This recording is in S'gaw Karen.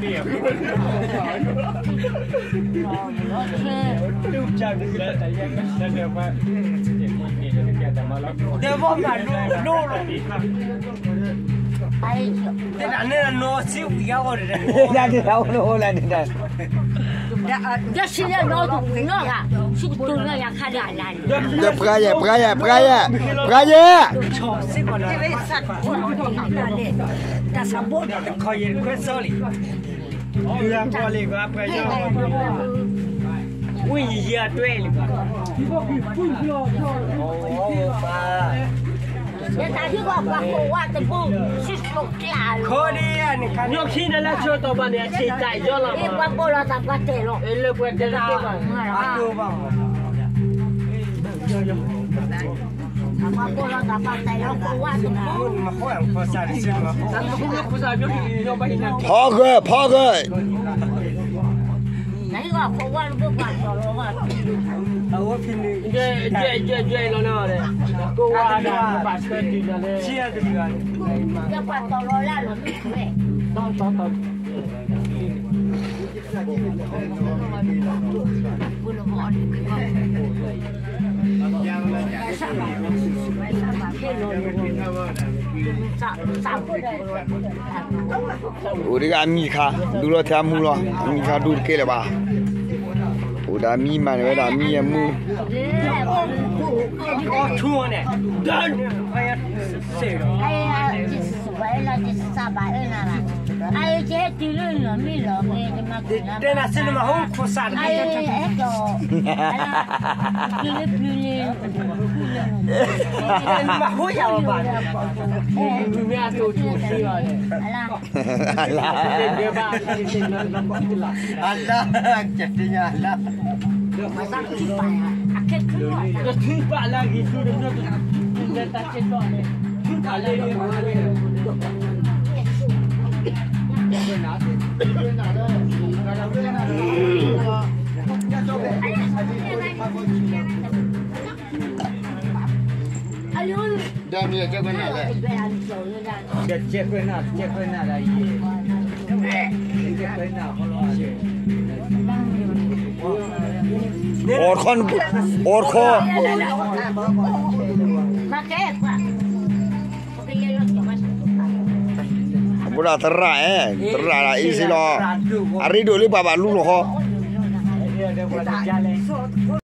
ဒီဘီမၤလိ ဒိၣ်လီၤ, တဒၣ်နဲၣ်နီၢ်စ့ဝံၤယါဂီၢ်တဒၣ်, တဒၣ်အိၣ်လၢအိၣ်လၢန့ၣ်ဒီး, ဒီးစံးလၢနီၢ်တပှ့ၤနီၢ်ဂၤ, စူးကတိၤလၢယၤခါဒၣ်အလါန့ၣ်, ဒီးပှၤယဲၢ် ပှၤယဲၢ် ပှၤယဲၢ် ပှၤယဲၢ်, စ့ၢ်ကီးလီၤ, တၢ်ဆါဘိဒီးတခီယဲၢ်တခွဲစီလံ, လၢပှၤလံၤပှၤပှၤယီၤ, ဝံယံၤယံၤအတွဲလံပှၤ, လၢတၢ်ဟံၣ်ဂီၢ်ပှၤကိးဝါတဘိ ဆံၣ်ကျိၤကျါလီၤ. ညိၣ်ခံန့ၣ်လၢဆၢကတီၢ်ဘၣ်န့ၣ် အဆံးတၢ်ယီလီၤ. ပှၤကိးလီၤသးပှၤတဲာ်လီၤ. လၢပှၤတဲာ်လီၤ. ပှၤကိးလီၤသးပှၤတဲာ်လီၤ ကိးဝါတဘိ. ဖီဂၢၢ် ဖီဂၢၢ် အိၣ်ဒံးအမံၤတခါ ဒူလီၤထဲအမူလီၤ. အမံၤတခါဒူတကဲလၢၤဘၣ်. အိၣ်ဒီးအမံၤမးန့ၣ်ဝဲဒၣ်အမံၤအမူ အလါ ကတညါအလါ အိၣ်ခီ အိၣ်ခီ အဘူးဒီးသရၣ်အဲ သရၣ်ဒၣ်အ့ၣ်စ့လီၤ. အရ့ဒိၣ်လၢပှၤဘၣ်လူလီၤဃီ.